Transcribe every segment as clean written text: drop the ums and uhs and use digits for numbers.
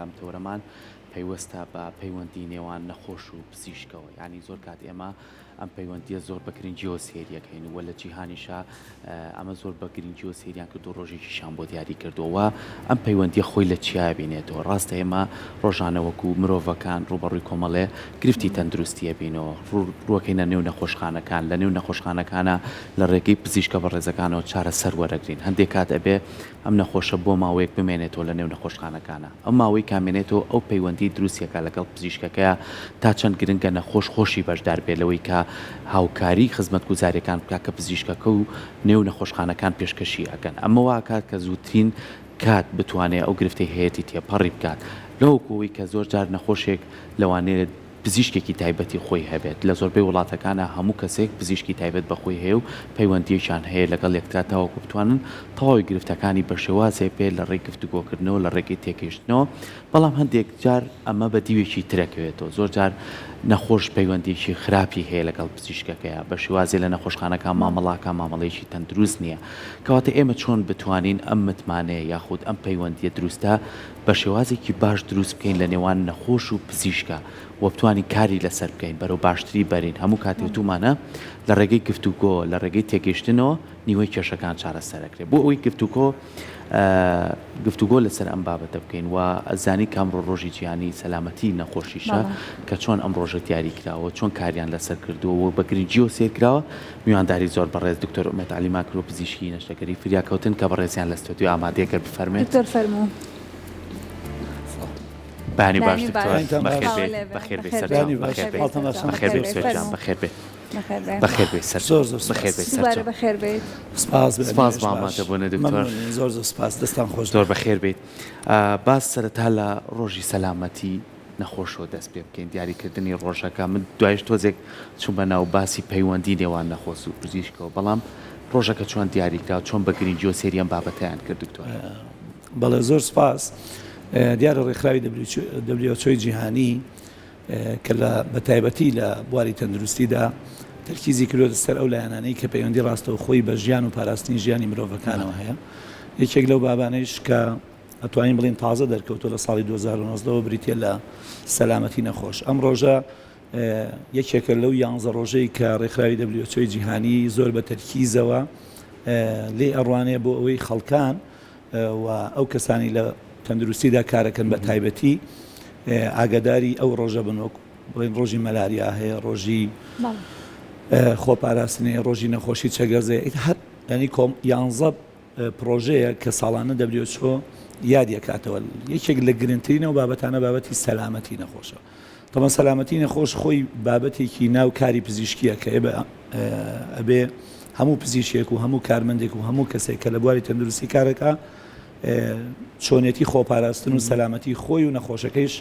ئەم تەوەرەمان پەیوەستە بە پەیوەندی نێوان نەخۆش و پزیشکەوە یانی زۆر کات ئێمە ئەم پەیوەندیە زۆر بە گرنگیەوە سەیریەکەین و لە جیهانیشا ئەمە زۆر بە گرنگیەوە سەیریان کردو ڕۆژێکیشیان بۆ دیاری کردووە و ئەم پەیوەندیە خۆی لە چیا بینێتەوە ڕاستە ئێمە ڕۆژانە وەکو مرۆڤەکان ڕووبەڕووی کۆمەڵێ گرفتی تەندروستیە بینەوە ڕووەکەینە نێو نەخۆشخانەکان لە نێو نەخۆشخانەکانە لە ڕێگەی پزیشکە بەڕێزەکانەوە چارەسەر وەرەگرین هەندێک کات ئەبێ ئەم نەخۆشە بۆ ماوەیەک بمێنێتەوە لە نێو نەخۆشخانەکانە ئەو ماوەی کا مێنێتەوە ئەو پەیوەندی دروستیەکا لەگەڵ پزیشکەکەیا تا چەند گرنگە نەخۆش خۆشی بەشدار بێت لەوەی کە هاوکاری خزمەتگوزاریەکان بکا کە پزیشکەکە و نێو نەخۆشخانەکان پێشکەشی ئەکەن ئەمە وا ئەکات کە زووترین کات بتوانێ ئەو گرفتەی هەیەتی تێپەڕی بکات لەوەکو ئەوەی کە زۆر جار نەخۆشێک لەوانەیە پزیشکێکی تایبەتی خۆی هەبێت، لە زۆربەی وڵاتەکانا هەموو کەسێک پزیشکی تایبەت بە خۆی هەیە و پەیوەندییەکیان هەیە لەگەڵ یەکترا تاوەکو بتوانن تەواوی گرفتەکانی بە شێوازێک بێت لە ڕێی گفتوگۆکردنەوە لە ڕێگەی تێگەیشتنەوە، بەڵام هەندێک جار ئەمە بە دیوێکی ترەکەوێتەوە زۆر جار نەخۆش پەیوەندییەکی خراپی هەیە لەگەڵ پزیشکەکەیا بە شێوازێ لە نەخۆشخانەکان مامەڵاکە مامەڵەیەکی تەندروست نییە کەواتە ئێمە چۆن بتوانین ئەم متمانەیە یاخود ئەم پەیوەندییە دروستە بە شێوازێکی باش دروست بکەین لە نێوان نەخۆش و پزیشکا و بتوانین کاری لەسەر بکەین بەرەو باشتری بەرین هەموو کاتێ وتومانە لە ڕێگەی گفتوگۆ لە ڕێگەی تێگەیشتنەوە نیوەی کێشەکان چارەسەر ئەکرێ بۆ ئەوەی گفتوگۆ گفتوگۆ لەسەر ئەم بابەتە بکەین و ئەزانی کە ئەمڕۆ ڕۆژی جیهانی سەلامەتی نەخۆشیشە کە چۆن ئەم ڕۆژە دیاری کراوە چۆن کاریان لەسەر کردووە و بە گرنگیەوە سەیر کراوە میوانداری زۆر بەڕێز دکتۆر ئومێد عەلی ماکرۆ پزیشکی نەشتەرگەری فریاکەوتن کە بەڕێزیان لە ستۆدیۆ ئامادەیە گەر بفەرموێت. دکتۆر فەرموو. بەیانی باش دکتۆر بەخێر بێیت بەخێر بێیت سەرچاو بەخێر بێیت بەخێر بێیت سۆرجان بەخێر بێیت بەخێر بێیت سەرچاو بەخێر بێیت سەرچاو بەخێر بێیت سپاس سپاس بۆ ئامادەبوونت دکتۆر زۆر زۆر سپاس دەستان خۆش زۆر بەخێر بێیت باس سەرەتا لە ڕۆژی سەلامەتی نەخۆشەوە دەست پێ بکەین دیاریکردنی ڕۆژەکە من دوایش تۆزێک چوومە ناو باسی پەیوەندی نێوان نەخۆش و پزیشکەوە بەڵام ڕۆژەکە چۆن دیاریکرا چۆن بە گرنگیەوە سەیری ئەم بابەتەیان کرد دکتۆر؟ بەڵێ زۆر سپاس دیارە ڕێکخراوی WHO جیهانی کە لە بەتایبەتی لە بواری تەندروستیدا تەرکیزی کردوەتە سەر ئەو لایەنانەی کە پەیوەندی ڕاستەوخۆی بە ژیان و پاراستنی ژیانی مرۆڤەکانەوە هەیە یەکێک لەو بابانەیش کە ئەتوانین بڵێین تازە دەرکەوتووە لە ساڵی 2019 وە بریتیە لە سەلامەتی نەخۆش. ئەم ڕۆژە یەکێکە لەو یانزە ڕۆژەی کە ڕێکخراوی WHO جیهانی زۆر بە تەرکیزەوە لێی ئەڕوانێ بۆ ئەوەی خەڵکان و ئەو کەسانی لە تەندروستیدا کارەکەن بە تایبەتی ئاگاداری ئەو ڕۆژە بن وەک بڵێن ڕۆژی مەلاریا هەیە ڕۆژی خۆپاراستنی ڕۆژی نەخۆشی چەگەزەیە هەر ینی کۆم یانزە پڕۆژەیە کە ساڵانە WHO یادی ئەکاتەوە، یەکێک لە گرنگترین ئەو بابەتانە بابەتی سەلامەتی نەخۆشە. تەبعەن سەلامەتی نەخۆش خۆی بابەتێکی ناو کاری پزیشکیە کە ئێمە ئەبێ هەموو پزیشکێک و هەموو کارمەندێک و هەموو کەسێک کە لە بواری تەندروستی کارەکە چۆنێتی خۆپاراستن و سەلامەتی خۆی و نەخۆشەکەیش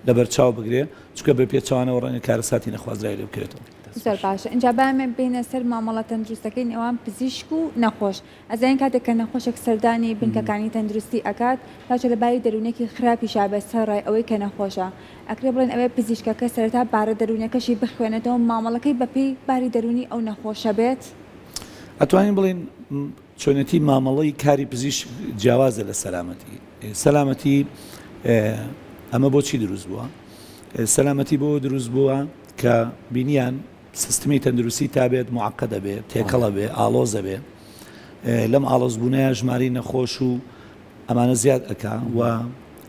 لەبەرچاو بگرێ چونکە بە پێچەوانەوە ڕەنگە کارەساتی نەخوازراوی لێ بکەوێتەوە. زۆر باشە ئینجا با ئێمە بێینە سەر مامەڵە تەندروستەکەی نێوان پزیشک و نەخۆش ئەزانین کاتێک کە نەخۆشێک سەردانی بنکەکانی تەندروستی ئەکات باچە لە باری دەروونیەکی خراپیشا بێت سەرەڕای ئەوەی کە نەخۆشە ئەکرێ بڵێن ئەوێ پزیشکەکە سەرەتا بارە دەروونیەکەشی بخوێنێتەوە مامەڵەکەی بەپێی باری دەروونی ئەو نەخۆشە بێت؟ ئەتوانین بڵێین چۆنێتی مامەڵەی کاری پزیشک جیاوازە لە سەلامەتی سەلامەتی ئەمە بۆچی دروست بووە؟ سەلامەتی بۆ دروست بووە کە بینیان سیستمی تەندروستی تا بێت موعەقەد ئەبێ، تێکەڵ ئەبێ، ئاڵۆز ئەبێ، لەم ئاڵۆزبوونەیا ژمارەی نەخۆش و ئەمانە زیاد ئەکا و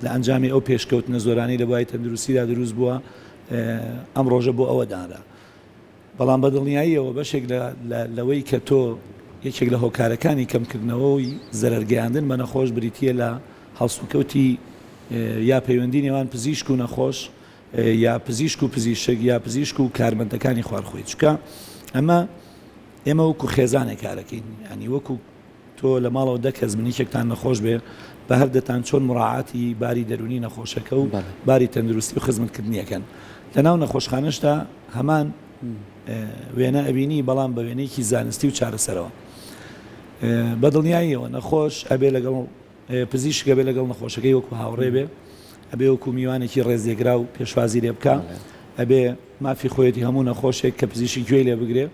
لە ئەنجامی ئەو پێشکەوتنە زۆرانەی لە بواری تەندروستیدا دروست بووە ئەم ڕۆژە بۆ ئەوە دانرا. بەڵام بە دڵنیاییەوە بەشێک لەوەی کە تۆ یەکێک لە هۆکارەکانی کەمکردنەوەی زەرەرگەیاندن بە نەخۆش بریتییە لە هەڵسوکەوتی یا پەیوەندی نێوان پزیشک و نەخۆش یا پزیشک و پزیشک یا پزیشک و کارمەندەکانی خوار خۆی چکە ئەمە ئێمە وەکو خێزانێک کارەکەین ینی وەکو تۆ لە ماڵەوە دە کەس بن یەکێکتان نەخۆش بێ بە هەر دەتان چۆن مراعاتی باری دەرونی نەخۆشەکە و باری تەندروستی و خزمەتکردنیەکەن لە ناو نەخۆشخانەشدا هەمان وێنە ئەبینی بەڵام بە وێنەیەکی زانستی و چارەسەرەوە بە دڵنیاییەوە نەخۆش ئەبێ لەگەڵ پزیشک ئەبێ لەگەڵ نەخۆشەکەی وەکو هاوڕێ بێ، ئەبێ وەکو میوانێکی ڕێزلێگراو پێشوازی لێ بکا، ئەبێ مافی خۆیەتی هەموو نەخۆشێک کە پزیشک گوێی لێ بگرێ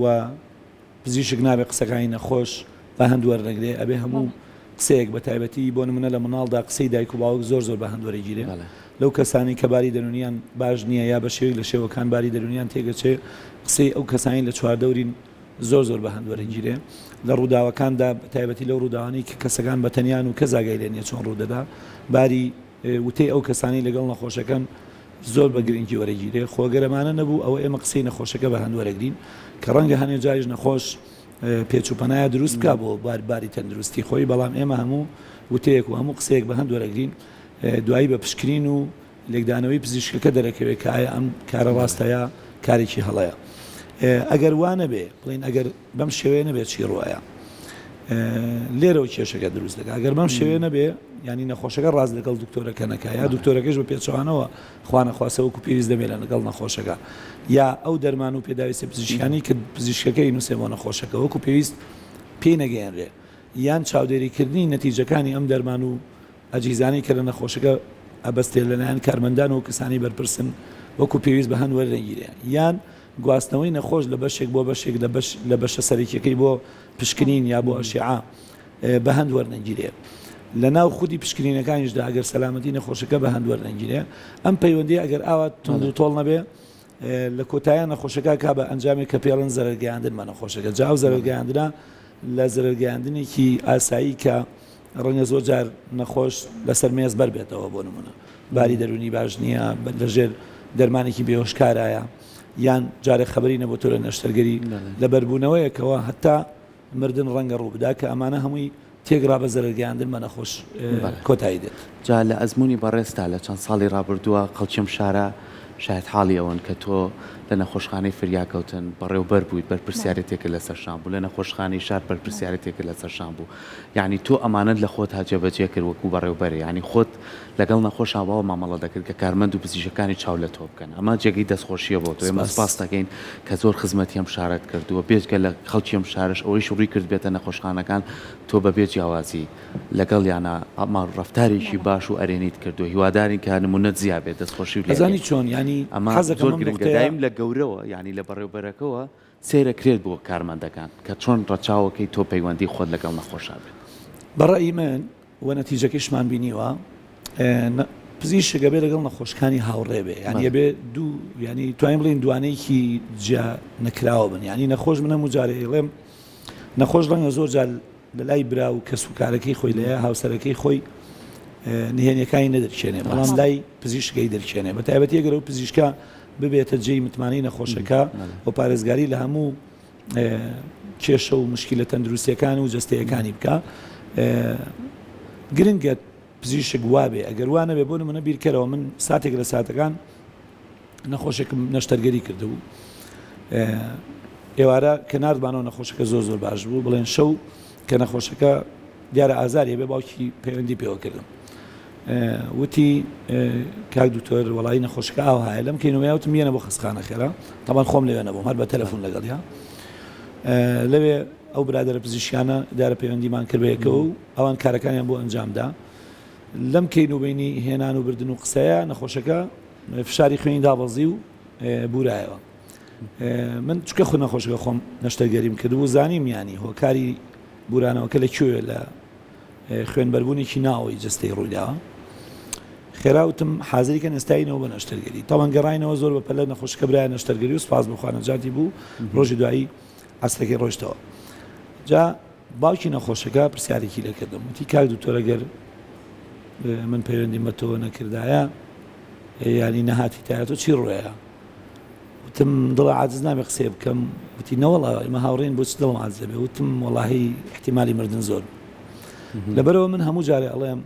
و پزیشک نابێ قسەکانی نەخۆش بە هەند وەرنەگرێ، ئەبێ هەموو. قسەیەک بە تایبەتی بۆ نمونە لە مناڵدا قسەی دایک و باوک زۆر زۆر بە هەند وەرەگیرێ لەو کەسانەی کە باری دەرونیان باش نییە یا بە شێوەیەک لە شێوەکان باری دەرونیان تێگەچێ قسەی ئەو کەسانی لە چواردەورین زۆر زۆر بە هەند وەرەگیرێ لە ڕووداوەکاندا بە تایبەتی لەو ڕووداوانەی کە کەسەکان بە تەنیان و کەس ئاگای لێ نییە چۆن ڕوودەدا باری وتەی ئەو کەسانەی لەگەڵ نەخۆشەکەن زۆر بە گرنگی وەرەگیرێ خۆ گەر ئەمانە نەبوو ئەوە ئێمە قسەی نەخۆشەکە بە هەند وەرەگرین کە ڕەنگە هەنێ جاریش نەخۆش پێچ و پەنایە دروست بکا بۆ بار باری تەندروستی خۆی بەڵام ئێمە هەموو وتەیەک و هەموو قسەیەک بە هەند وەرەگرین دوایی بە پشکنین و لێکدانەوەی پزیشکەکە دەرەکەوێت کە ئایا ئەم کارە ڕاستە یا کارێکی هەڵەیە ئەگەر وا نەبێ بڵین ئەگەر بەم شێوەیە نەبێت چی ڕوایە لێرەوە کێشەکە دروست دەکات ئەگەر بەم شێوەیە نەبێ ینی نەخۆشەکە ڕاست لەگەڵ دکتۆرەکە نەکە یا دکتۆرەکەش بە پێچەوانەوە خوانەخواستە وەکو پێویست دەبێت لە لەگەڵ نەخۆشەکە یا ئەو دەرمان و پێداویستە پزیشکانی کە پزیشکەکەی نووسێ بۆ نەخۆشەکە وەکو پێویست پێی نەگەیەنرێ یان چاودێریکردنی نەتیجەکانی ئەم دەرمان و ئەجهیزانەی کە لە نەخۆشەکە ئەبەستێ لەلایەن کارمەندان و کەسانی بەرپرسن وەکو پێویست بە هەند وەرنەگیرێ یان گواستنەوەی نەخۆش لە بەشێک بۆ بەشێک لە بەش لە بەشە سەرەکیەکەی بۆ پشکنین یا بۆ ئەشیعە بە هەند وەرنەگیرێ لە ناو خودی پشکنینەکانیشدا ئەگەر سەلامەتی نەخۆشەکە بە هەند وەرنەگیرێ ئەم پەیوەندی ئەگەر ئاوا توند و تۆڵ نەبێ لە کۆتایە نەخۆشەکە کا بە ئەنجامێک کە پێڵن زەرەرگەیاندن بە نەخۆشەکە جا ئەو زەرەرگەیاندنە لە زەرەرگەیاندنێکی ئاسایی کە ڕەنگە زۆر جار نەخۆش لەسەر مێز بەر بێتەوە بۆ نمونە باری دەرونی باش نییە لەژێر دەرمانێکی بێهۆشکارایە یان جارێک خەبەری نەبۆتۆ لە نەشتەرگەری لە بەربوونەوەیەکەوە هەتا مردن ڕەنگە ڕووبدا کە ئەمانە هەمووی تێکڕا بە زەرەرگەیاندن بە نەخۆش کۆتایی دێت. جا لە ئەزموونی بەڕێزتا لە چەند ساڵی ڕابردووە خەڵکی ئەم شارە شایەتحاڵی ئەوەن کە تۆ لە نەخۆشخانەی فریاکەوتن بەڕێوبەر بوویت بەرپرسیارێتێکت لەسەر شان بوو لە نەخۆشخانەی شار بەرپرسیارێتێکت لەسەر شان بوو یانی تۆ ئەمانەت لە خۆتا جێبەجێ کرد وەکو بەڕێوبەرێ یانی خۆت لەگەڵ نەخۆشا واو مامەڵە دەکرد کە کارمەند و پزیشکەکانی چاو لە تۆ بکەن ئەمە جێگەی دەستخۆشیە بۆ تۆ ئێمە سپاست دەکەین کە زۆر خزمەتی ئەم شارەت کردووە بێجگە لە خەڵکی ئەم شارەش ئەوەیش ڕووی کردبێتە نەخۆشخانەکان تۆ بەبێ جیاوازی لەگەڵیانا ئەمە ڕەفتارێکی باش و ئەرێنیت کردووە هیوادارین کە نمونەت زیا بێت دەستخۆشی و لێ ئەزانی چۆن یانی ئەمە حەزەکەم زۆر ئەم گرنگە نوقتەیە دایم لە گەورەوە یانی لە بەڕێوبەرەکەوە سەیرەکرێت بۆ کارمەندەکان کە چۆن ڕەچاوەکەی تۆ پەیوەندی خۆت لەگەڵ نەخۆشا بێت. بە ڕەئی من و نەتیجەکەیشمان بینیوە پزیشک ئەبێ لەگەڵ نەخۆشکانی هاوڕێ بێ یانی ئەبێ دوو یانی توانین بڵێین دوانەیەکی جیا نەکراوە بن یانی نەخۆش من هەموو جارێ ئەیڵێم نەخۆش ڕەنگە زۆر جار لە لای برا و کەس و کارەکەی خۆی لە هاوسەرەکەی خۆی نهێنیەکانی نەدرکێنێ بەڵام لای پزیشکەی دەرکێنێ بە تایبەتی ئەگەر ئەو پزیشکە ببێتە جێی متمانەی نەخۆشەکە و پارێزگاری لە هەموو کێشە و مشکلە تەندروستیەکان و جەستەیەکانی بکە گرنگە پزیشک وابێ ئەگەر وا نەبێ بۆ نمونە بیرکەرەوە من ساتێک لە ساتەکان نەخۆشێکم نەشتەرگەری کردبوو ئێوارە کە ناردمانەوە نەخۆشەکە زۆر زۆر باش بوو بڵێن شەو کە نەخۆشەکە دیارە ئازاری بێ باوکی پەیوەندی پێوە کردم وتی کاک دکتۆر وەڵی نەخۆشەکە ئاو هاە لەم کەینەوە وتم یەنە بۆ خەستخانە خێرا تەمان خۆم لەوێ نەبووم هەر بە تەلەفۆن لەگەڵیا لەوێ ئەو برادرە پزیشکانە دارە پەیوەندیمان کرد بەیەکەوە و ئەوان کارەکانیان بۆ ئەنجامدا لەم کەین و بینی هێنان و بردن و قسەیە نەخۆشەکە فشاری خوێنی دابەزی و بورایەوە من چکە خو نەخۆشەکە خۆم نەشتەرگەریم کردبوو زانیم ینی هۆکاری بورانەوەکە لە کوێ لە خوێنبەربوونێکی ناوەوەی جەستەی ڕوویداوە خێرا وتم حازری کەن ئێستاینەوە بە نەشتەرگەری تاوان گەڕاینەوە زۆر بە پەلە نەخۆشەکە برایە نەشتەرگەری و سپاس بۆ خوا نەجاتی بوو ڕۆژی دوایی عەسرەکەی ڕۆیشتەوە جا باوکی نەخۆشەکە پرسیارێکی لێکردم وتی کاک دکتۆر ئەگەر من پەیوەندیم بە تۆ نەکردایە یانی نەهاتیتایە تۆ چی ڕۆیە وتم دڵە عاجز نابێ قسەی بکەم وتی نەوەڵا ئێمە هاوڕێین بۆچ دڵم عاجز دەبێ وتم وەڵاهی احتیمالی مردن زۆر لەبەرەوە من هەموو جارێ ئەڵێم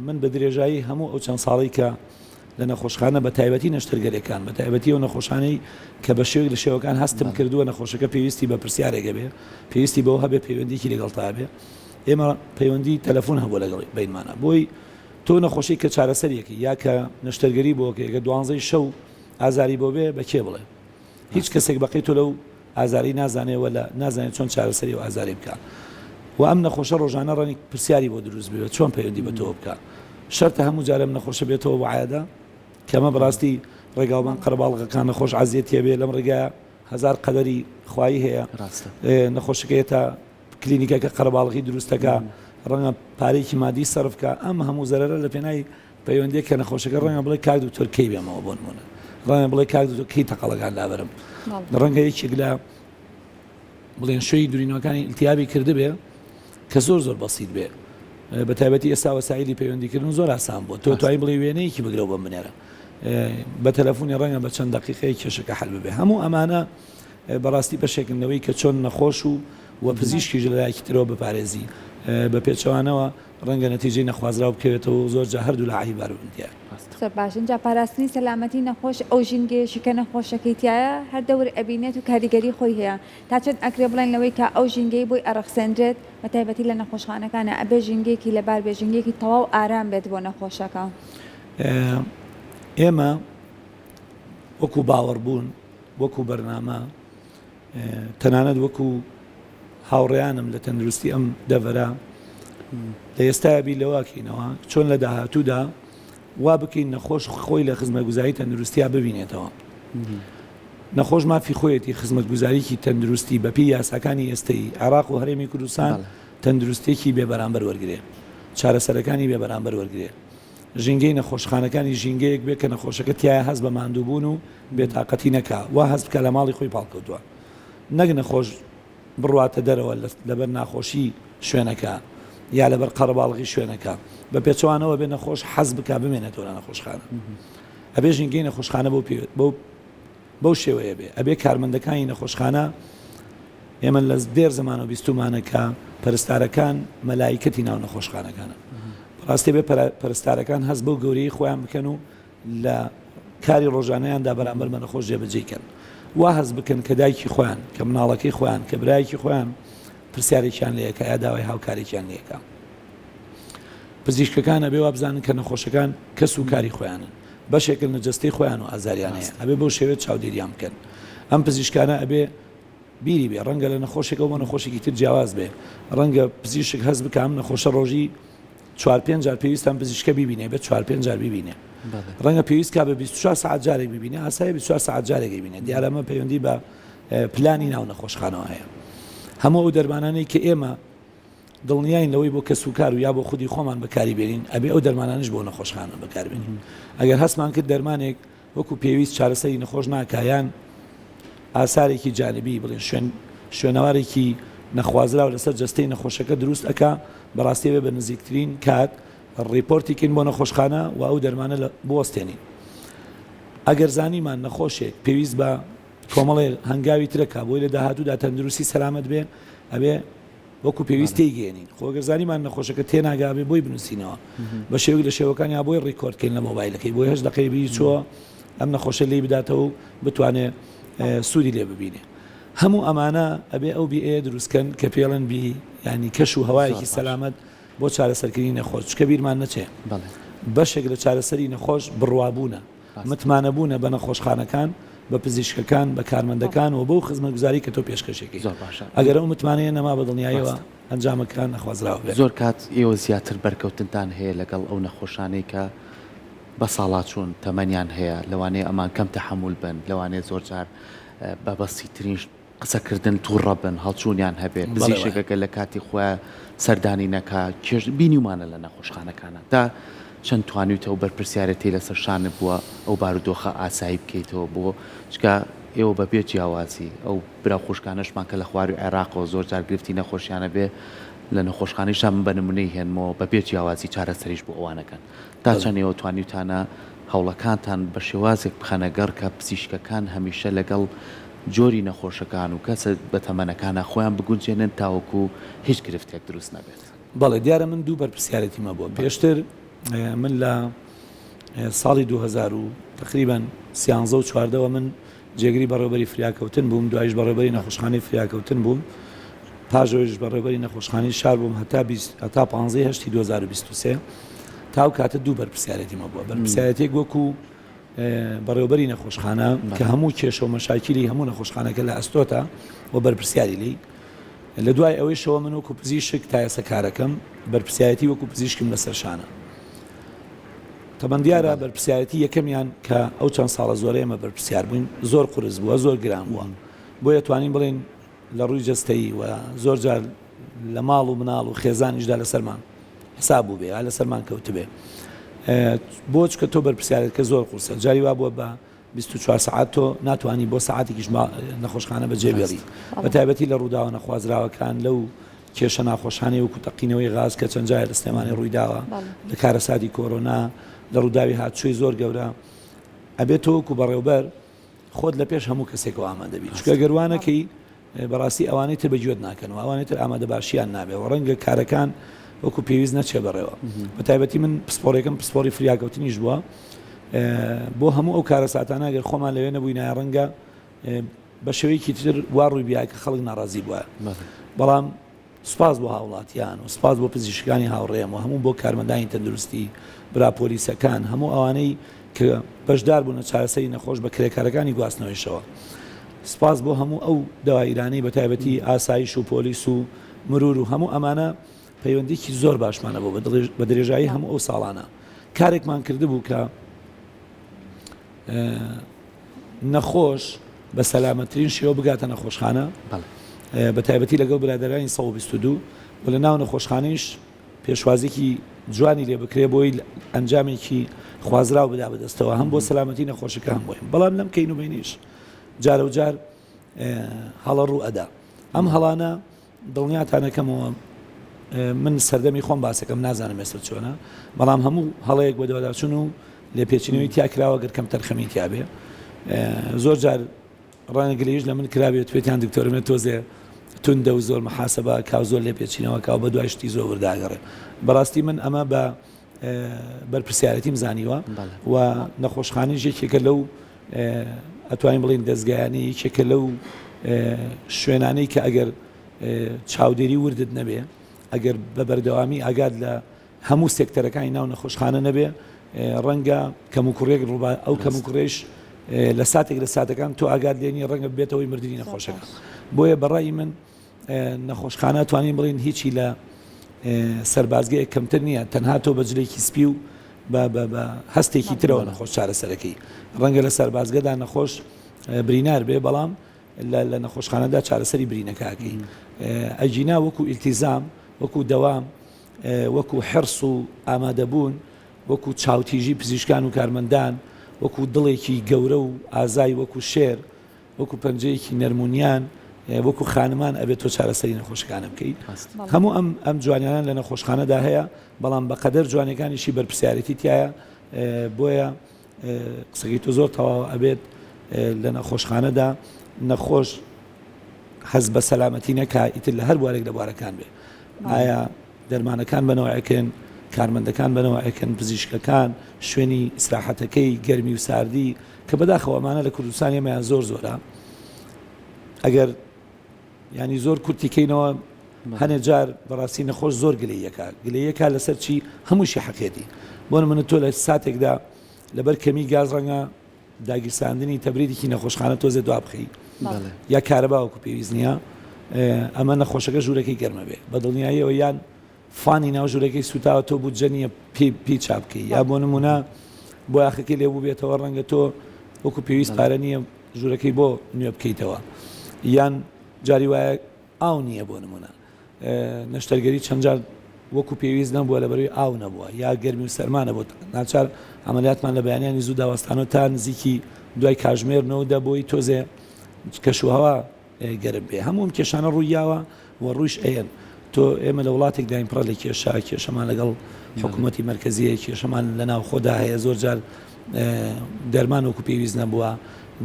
من بە درێژایی هەموو ئەو چەند ساڵەی کە لە نەخۆشخانە بە تایبەتی نەشتەرگەریەکان بە تایبەتی ئەو نەخۆشانەی کە بە شێوەیەک لە شێوەکان هەستم کردووە نەخۆشەکە پێویستی بە پرسیارێک هەبێ پێویستی بەوە هەبێ پەیوەندیکی لەگەڵتا هەبێ ئێمە پەیوەندی تەلەفۆن هەبووە لەگەڵ بینمانە بۆی تۆ نەخۆشی کە چارەسەریەکی یا کە نەشتەرگەری بۆ کە دوانزەی شەو ئازاری بۆ بێ بە کێ بڵێ هیچ کەسێک بەقەی تۆ لەو ئازارەی نازانێ و لە نازانێت چۆن چارەسەری ئەو ئازارەی بکا و ئەم نەخۆشە ڕۆژانە ڕەنگ پرسیاری بۆ دروست بێت چۆن پەیوەندی بە تۆوە بکا شەرتە هەموو جارێ ئەم نەخۆشە بێتەوە بۆ عیادە کە ئەمە بەڕاستی ڕێگاوبان قەرەباڵغەکان نەخۆش عەزیەتی هەبێ لەم ڕێگایە هەزار قەدەری خوایی هەیە ڕاستە نەخۆشەکە تا کلینیکەکە قەرەباڵغی دروستەکە. ڕەنگە پارەیەکی مادی سەرف کا، ئەم هەموو زەرەرە لە پێناوی پەیوەندییەک کە نەخۆشەکە ڕەنگە بڵێ کاک دکتۆر کەی بێمەوە بۆ نموونە، ڕەنگە بڵێ کاک دکتۆر کەی تەقەڵەکان لابەرم، ڕەنگە یەکێک لە بڵێن شوێی دورینەوەکانی ئیلتیابی کردبێ کە زۆر زۆر بەسیت بێ بە تایبەتی ئێستا وەسایلی پەیوەندیکردن زۆر ئاسان بووە تۆ توانی بڵێ وێنەیەکی بگرەوە بۆم بنێرە بە تەلەفۆنی ڕەنگە بە چەند دقیقەیە کێشەکە حل ببێ هەموو ئەمانە بەڕاستی بەشێکن لەوەی کە چۆن نەخۆش و و پزیشکیش لە لایەکی ترەوە بپارێزی بە پێچەوانەوە ڕەنگە نەتیجەی نەخوازراو بکەوێتەوە و زۆر جار هەردوولا عەیبار بن تیایا. زۆر باش ئینجا پاراستنی سەلامەتی نەخۆش ئەو ژینگەیەشی کە نەخۆشەکەی تیایە هەر دەور ئەبینێت و کاریگەری خۆی هەیە تا چەند ئەکرێ بڵێن لەوەی کە ئەو ژینگەی بۆی ئەڕەخسێنرێت بە تایبەتی لە نەخۆشخانەکانا ئەبێ ژینگەیەکی لەبار بێت ژینگەیەکی تەواو ئارام بێت بۆ نەخۆشەکە. ئێمە وەکو باوەڕبوون وەکو بەرنامە تەنانەت وەکو هاوڕێیانم لە تەندروستی ئەم دەڤەرە لە ئێستایا بیر لەوە کەینەوە چۆن لە داهاتوودا وا بکەین نەخۆش خۆی لە خزمەتگوزاری تەندروستیا ببینێتەوە. نەخۆش مافی خۆیەتی خزمەتگوزاریی تەندروستی بەپێی یاساکانی ئێستەی عێراق و هەرێمی کوردستان تەندروستیەکی بێبەرامبەر وەرگێ، چارەسەرەکانی بێبەرامبەر وەرگێ. ژینگەی نەخۆشخانەکانی ژینگەیەک بێ کە نەخۆشەکە تیایا هەست بە ماندووبوون و بێتاقەتی نەکا، وا هەست بکا لە ماڵی خۆی پاڵکەوتووە. نەک نەخۆش بڕواتە دەرەوە لەبەر ناخۆشی شوێنەکە یا لەبەر قەرەباڵغی شوێنەکە. بە پێچەوانەوە ئەبێ نەخۆش حەز بکا بمێنێتەوە لە نەخۆشخانە. ئەبێ ژینگەی نەخۆشخانە بەو پێ بەو بەو شێوەیە بێ. ئەبێ کارمەندەکانی نەخۆشخانە ئێمە لە دێر زەمانەوە بیستوومانە کە پەرستارەکان مەلایکەتی ناو نەخۆشخانەکانن. بەڕاستی ئەبێ پەرستارەکان هەست بەو گەورەیی خۆیان بکەن و لە کاری ڕۆژانەیاندا بەرامبەر بە نەخۆش جێبەجێی کەن. وا هەست بکەن کە دایکی خۆیان، کە مناڵەکەی خۆیان، کە برایەکی خۆیان پرسیارێکیان لێ ئەکا یا داوای هاوکارێکیان لێ ئەکا. پزیشکەکان ئەبێ وابزانن کە نەخۆشەکان کەس و کاری خۆیانن. بەشێکن لە جەستەی خۆیان و ئازاریان هەیە. ئەبێ بەو شێوەیە چاودێریان بکەن. ئەم پزیشکانە ئەبێ بیری بێ ڕەنگە لە نەخۆشێکەوە بۆ نەخۆشێکی تر جیاواز بێ. ڕەنگە پزیشک هەست بکا ئەم نەخۆشە ڕۆژی چوار پێنج جار پێویستە ئەم پزیشکە بیبینێ، بێ چوار پێنج جار بیبینێ. ڕەنگە پێویست کا بە 24 سەعات جارێک بیبینێ، ئاسایە 24 سەعات جارێک ئەیبینێ. دیارە ئەمە پەیوەندی بە پلانی ناو نەخۆشخانەوە هەیە. هەموو ئەو دەرمانانەی کە ئێمە دڵنیاین لەوەی بۆ کەسوکار و یا بۆ خودی خۆمان بەکاری بێنین، ئەبێ ئەو دەرمانانەش بۆ نەخۆشخانە بەکار بێنین. ئەگەر هەستمان کرد دەرمانێک وەکو پێویست چارەسەری نەخۆش ناکا یان ئاسارێکی جانبی بڵێن شوێن شوێنەوارێکی نەخوازراو لەسەر جەستەی نەخۆشەکە دروست ئەکا بەڕاستی ئەبێ بە نزیکترین کات ڕیپۆرتی کەین بۆ نەخۆشخانە و ئەو دەرمانە بوەستێنین. ئەگەر زانیمان نەخۆشێک پێویست بە کۆمەڵێ هەنگاوی ترەکا بۆی لە داهاتوودا تەندروستی سەلامەت بێ ئەبێ وەکو پێویست تێیگەیەنین. خۆ گەر زانیمان نەخۆشەکە تێناگا ئەبێ بۆی بنووسینەوە بە شێوەیەک لە شێوەکان یا بۆی record کەین لە مۆبایلەکەی بۆی هەشت دەقەی بیری چۆ ئەم نەخۆشە لێی بداتەوە و بتوانێ سوودی لێ ببینێ. هەموو ئەمانە ئەبێ ئەو بیئەیە دروست کەن کە پێڵێن بی یانی کەش و هەوایەکی سەلامەت بۆ چارەسەرکردنی نەخۆش چونکە بیرمان نەچێ بەشێک لە چارەسەری نەخۆش بڕوابوونە. متمانەبوونە بە نەخۆشخانەکان، بە پزیشکەکان، بە کارمەندەکان و بەو خزمەتگوزاری کە تۆ پێشکەشی زۆر باشە. ئەگەر ئەو متمانەیە نەما بە دڵنیایەوە ئەنجامەکە نەخوازراو ئەبێت. زۆر کات ئێوە زیاتر بەرکەوتنتان هەیە لەگەڵ ئەو نەخۆشانەی کە بەساڵاچوون، تەمەنیان هەیە، لەوانەیە ئەمان کەم تەحەمول بن، لەوانەیە زۆر جار بە بەسیترین قسەکردن توڕە بن، هەڵچوونیان هەبێ، پزیشک ئەگەر لە کاتی خۆیا سەردانی نەکا، کێش بینیومانە لە نەخۆشخانەکانا. تا چەند توانیوتە ئەو بەرپرسیارێتیەی لەسەر شانت بووە ئەو بارودۆخە ئاسایی بکەیتەوە بۆ چونکە ئێوە بە بێ جیاوازی ئەو برا و خوشکانەشمان کە لە خواروی عێراقەوە زۆر جار گرفتی نەخۆشیان هەبێ لە نەخۆشخانەیشا من بە نمونەی هێنمەوە بە بێ جیاوازی چارەسەریش بۆ ئەوان ئەکەن. تا چەند ئێوە توانیوتانە هەوڵەکانتان بە شێوازێک بخەنە گەڕ کە پزیشکەکان هەمیشە لەگەڵ جۆری نەخۆشەکان و کەسە بەتەمەنەکانا خۆیان بگونجێنن تاوەکو هیچ گرفتێک دروست نەبێت؟ بەڵێ دیارە من دوو بەرپرسیارێتیم هەبووە پێشتر من لە ساڵی 2000 و تقریبا سیانزە و چواردەوە من جێگری بەڕێوبەری فریاکەوتن بووم دوایش بەڕێوبەری نەخۆشخانەی فریاکەوتن بووم پاش ئەویش بەڕێوبەری نەخۆشخانەی شار بووم هەتا 20 هەتا 15 هەشتی 2023 تا ئەو کاتە دوو بەرپرسیارێتیم هەبووە بەرپرسیارێتێک وەکو بەڕێوبەری نەخۆشخانە کە هەموو کێشە و مەشاکیلی هەموو نەخۆشخانەکە لە ئەستۆتە و بەرپرسیاری لی لە دوای ئەوەیشەوە من وەکو پزیشک تا ئێستا کارەکەم بەرپرسیارەتی وەکو پزیشکم لەسەر شانە. تەبەن دیارە بەرپرسیارەتی یەکەمیان کە ئەو چەند ساڵە زۆرە ئێمە بەرپرسیار بووین زۆر قورس بووە زۆر گران بووە بۆیە توانین بڵێین لە ڕووی جەستەیی و زۆر جار لە ماڵ و مناڵ و خێزانیشدا لەسەرمان حساب بوو بێ یا لەسەرمان کەوتبێ بۆ چکە تۆ بەرپرسیارێت کە زۆر قورسە جاری وا بووە بە 24 سەعات تۆ ناتوانانی بۆ سەعاتێکیش نەخۆشخانە بەجێ بێڵی بە تایبەتی لە ڕووداوە نەخوازراوەکان لەو کێشە ناخۆشانەی وەکو تەقینەوەی غاز کە چەند جارێک لە سلێمانی ڕوویداوە لە کارەساتی کۆرۆنا لە ڕووداوی هاتوچۆی زۆر گەورە ئەبێت تۆ وەکو بەڕێوبەر خۆت لە پێش هەموو کەسێکەوە ئامادە بیت چونکە گەر وا نەکەی بەڕاستی ئەوانەی تر بە گوێت ناکەن و ئەوانەی تر ئامادە باشیان نابێ و ڕەنگە کارەکان وەکو پێویست نەچێ بەڕێوە بە تایبەتی من پسپۆڕێکم پسپۆڕی فریاکەوتنیش بووە بۆ هەموو ئەو کارەساتانە گەر خۆمان لەوێ نەبووینایە ڕەنگە بە شێوەیەکی تر وا ڕووی بیایە کە خەڵک ناڕازی بووە بەڵام سوپاس بۆ هاوڵاتیان و سوپاس بۆ پزیشکانی هاوڕێم و هەموو بۆ کارمەندانی تەندروستی برا پۆلیسەکان هەموو ئەوانەی کە بەشدار بوون لە چارەسەری نەخۆش بە کرێکارەکانی گواستنەوەیشەوە سوپاس بۆ هەموو ئەو دەوایرانەی بە تایبەتی ئاسایش و پۆلیس و مرور و هەموو ئەمانە پەیوەندیکی زۆر باشمانە بۆ بە درێژایی هەموو ئەو ساڵانە کارێکمان کردبوو کە نەخۆش بە سەلامەترین شێوە بگاتە نەخۆشخانە بە تایبەتی لەگەڵ برادەرانی 122 و لە ناو نەخۆشخانەیش پێشوازێکی جوانی لێ بکرێ بۆی ئەنجامێکی خوازراو بدا بەدەستەوە هەم بۆ سەلامەتی نەخۆشەکە هەم بۆیم بەڵام لەم کەین و بینیش جارە و جار هەڵە ڕوو ئەدا ئەم هەڵانە دڵنیاتانەکەمەوە من سەردەمی خۆم باسەکەم نازانم ئێستا چۆنە بەڵام هەموو هەڵەیەک بە دواداچون و لێپێچینەوەی تیا کراوە گەر کەم تەرخەمی تیاابێ زۆر جار ڕەنگە گلەیش لە من کرابێت پێتیان دکتۆرمێت تۆزێ توندە و زۆر محاسبە کا زۆر لێپێچینەوە کا و بە دوای شتی زۆر ورداگەڕێ بەڕاستی من ئەمە بە بەرپرسیارەتیم زانیوە و نەخۆشخانەیش یەکێکە لەو ئەتوانین بڵین دەستگایانی یەکێکە لەو شوێنانەی کە ئەگەر چاودێری وردت نەبێ ئەگەر بە بەردەوامی ئاگات لە هەموو سێکتەرەکانی ناو نەخۆشخانە نەبێ ڕەنگە کەموکوڕێک ڕووبا ئەو کەموکوڕێش لە ساتێک لە ساتەکان تۆ ئاگات لێنی ڕەنگە بێتەوەی مردنی نەخۆشەکە بۆیە بەڕای من نەخۆشخانە توانین بڵین هیچی لە سەربازگەیەک کەمتر نییە تەنها تۆ بە جلێکی سپی و بە هەستێکی ترەوە نەخۆش چارەسەرەکەی ڕەنگە لە سەربازگەدا نەخۆش برینار بێ بەڵام لە نەخۆشخانەدا چارەسەری برینەکەکەی ئەگینا وەکو ئیلتیزام وەکو دەوام وەکو حرس و ئامادەبوون وەکو چاوتیژی پزیشکان و کارمەندان وەکو دڵێکی گەورە و ئازای وەکو شێر وەکو پەنجەیەکی نەرم و نیان وەکو خانمان ئەبێت تۆ چارەسەری نەخۆشەکانە بکەیت هەموو ئەم ئەم جوانیانە لە نەخۆشخانەدا هەیە بەڵام بەقەدەر جوانەکانیشی بەرپسیارەتی تایە بۆیە قسەکەی تۆ زۆر تەواو ئەبێت لە نەخۆشخانەدا نەخۆش حەز بە سەلامەتی نەکا ئیتر لە هەر بوارێک لە بوارەکان بێ ئایا دەرمانەکان بەنەوەکەن کارمەندەکان بەنەوەکەن پزیشکەکان شوێنی ئیسراحەتەکەی گەرمی و ساردی کە بەداخەوە ئەمانە لە کوردستان ئێمەیان زۆر زۆرە ئەگەر ینی زۆر کورتی کەینەوە هەنێ جار بەڕاستی نەخۆش زۆر گلەیەکە گلەیەکە لەسەر چی هەمووشی حەقێتی بۆ من تۆ لە ساتێکدا لەبەر کەمی گاز ڕەنگە داگیرساندنی تەبریدێکی نەخۆشخانە تۆزێ دوا بخەی یا کارەبا وەکو پێویست نییە ئەمە نەخۆشەکە ژوورەکەی گەرمە بێ بە دڵنیاییەوە یان فانی ناو ژوورەکەی سوتاوە تۆ بودجە نییە پێی پێی چاپ بکەی یا بۆ نمونە بۆیاخەکەی لێ بووبێتەوە ڕەنگە تۆ وەکو پێویست پارە نییە ژوورەکەی بۆ نوێ بکەیتەوە یان جاری وایە ئاو نییە بۆ نمونە نەشتەرگەری چەند جار وەکو پێویست نەبووە لە بەروی ئاو نەبووە یا گەرمی و سەرما نەبوو ناچار عملیاتمان لە بەیانیانی زوو داوەستانەوە تا نزیکی دوای کاژمێر نەوە بۆی تۆزێ کەشوهەوا گەرم بێ هەموو ئەم کێشانە ڕوویاوە و ڕوویش ئەیەن. تۆ ئێمە لە وڵاتێکداین پڕە لە کێشە، کێشەمان لەگەڵ حکوومەتی مەرکەزی هەیە، کێشەمان لە ناوخۆدا هەیە، زۆر جار دەرمان وەکو پێویست نەبووە،